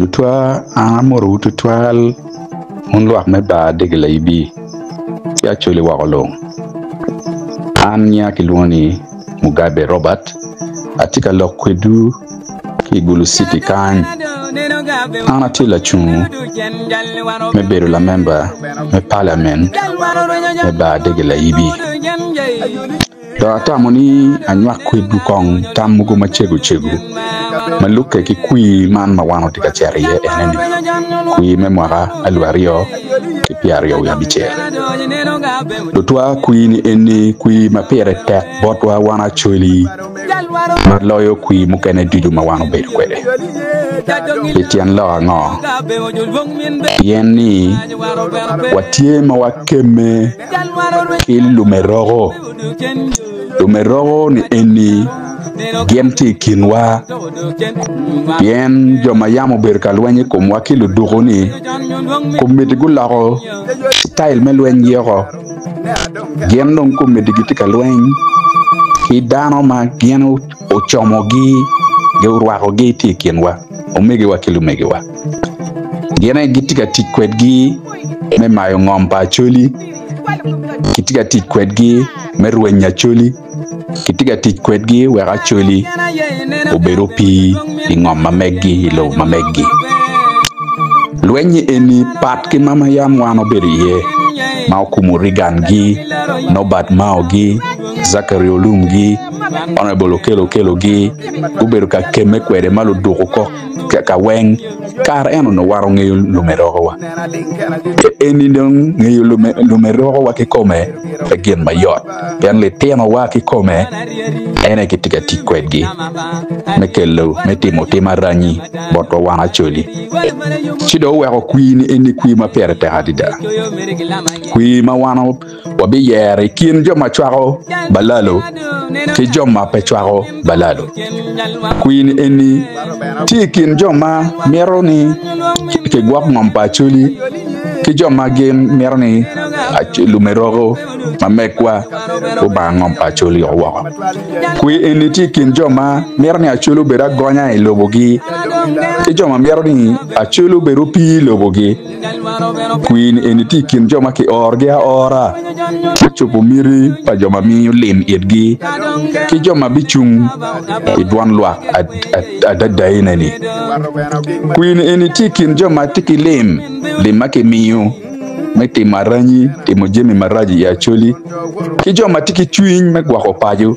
Lutwa, an amotowu tutwal wun lwak me bar dege laibi ki Acholi woko lung. An nyinga kilwongo ni Mugabe Robert, atye ka lok kwedwu ki i Gulu City kany. An atye lacungu me bedo lamemba me palamen me bar dege laibi. Dok atamo ni anywak kwedwu kong tam mogo macego cego ma lubbe ki kwir man ma wan watye ka cito iye ene-ni, kwir me mwaka 2025 wiye. Lutwa, kwir-ni eni kwir ma pire tek botwa wan Acholi ma loyo kwir mukene ducu ma wan obedo kwede. Pi tyen lok ango? Pien ni watye ma wakemme ki lumeroko. Lumeroko-ni eni gin tye i kinwa, pien jo ma yam obedo ka lweny i komwa ki luduku-ni komiti guloko citail me lwenygi woko. Gin dong komiti gitye ka lweny ki dano ma gin ocomogi, gurwakogi tye i kinwa, omegiwa ki lumegiwa. Gin aye gitye ka tic kwedgi me mayo ngom pa Acholi, kitye ka tic kwedgi me rwenyo Acholi, kitye ka tic kwedgi wek Acholi obed opii i ngom ma meggi i lobo ma meggi. Lweny-nyi eni pat ki ma ma yam wan obedo iye ma okumo Reagan-gi, Norbert Mao-gi, Zachary Olum-gi, Honourable Okello Okello-gi gubedo ka kemme kwede ma luduku kok ka weng kare en onongo wan ongeyo lumerokowa. Eni dong ngeyo lumerokowa kikome pe gin mayot pien litinowa kikome en aye kitye ka tic kwedgi me kelo me timo tim aranyi botwa wan Acholi. Ci dong oweko kwir-ni eni kwir ma pire tek adada, kwir ma wan Wabiyero i kin jo ma cwako balalo ki jo ma pe cwako balalo. Kwir-ni eni tye i kin jo ma mito ni kigwok ngom pa Acholi ki jo ma gin mito ni lumeroko ma megwa gubang ngom pa Acholi woko. Kwir eni tye i kin jo ma mito ni Acholi obed agonya i lobogi ki jo ma mito ni Acholi obed opii i lobogi. Kwir-ni eni tye i kin jo ma kiorogi aora me cobo miti pa jo ma miyo lim itgi ki jo ma bicung i dwon lwak adadaine-ni. Kwir-ni eni tye i kin jo ma tye ki lim, lim ma kimiyo me timo aranyi, timo jami maraco i Acholi, ki jo ma tye ki cwiny me gwoko paco.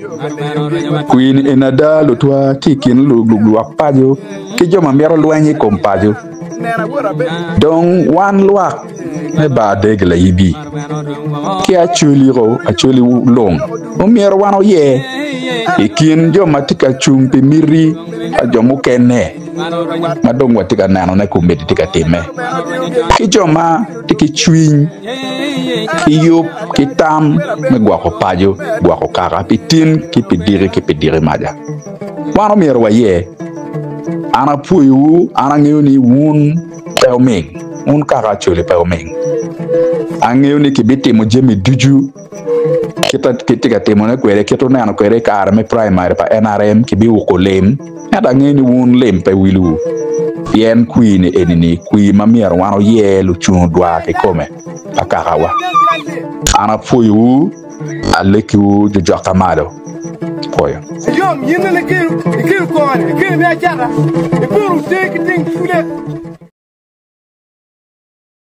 Kwir-ni eni ada lutwa tye i kin lwak paco ki jo ma mito lweny i kom paco. Dong wan lwak me bar deg laibi ki acoliko acoli lung omyero wan oyer i kin jo ma tye ka cung pi miti pa jo mukene ma dong watye ka nenone kombeddi tye ka timme ki jo ma tye ki cwiny ki yub ki tam me gwoko paco, gwoko kaka pi tin ki pi diki ki pi diki maca. Wan omyero waye. An apwoyowu, an angeyo ni wun pe wuming, wun kaka Acholi pe wuming. Angeyo ni kibitimo jami ducu kit ma kitye ka timone kwede, kit wuneno kwede i kare me primary pa NRM, kibiwuko lim, ento angeyo ni wun lim pe wilowu, pien kwir-ni eni-ni kwir ma myero wan oyer lucung dwar kikome pa kakawa. An apwoyowu. Alekiwu jojokka malo. Pwoyo. Yom, in bene ikelo, ikelo kongoni, ikelo me acata, ipuro ter ki teng cule.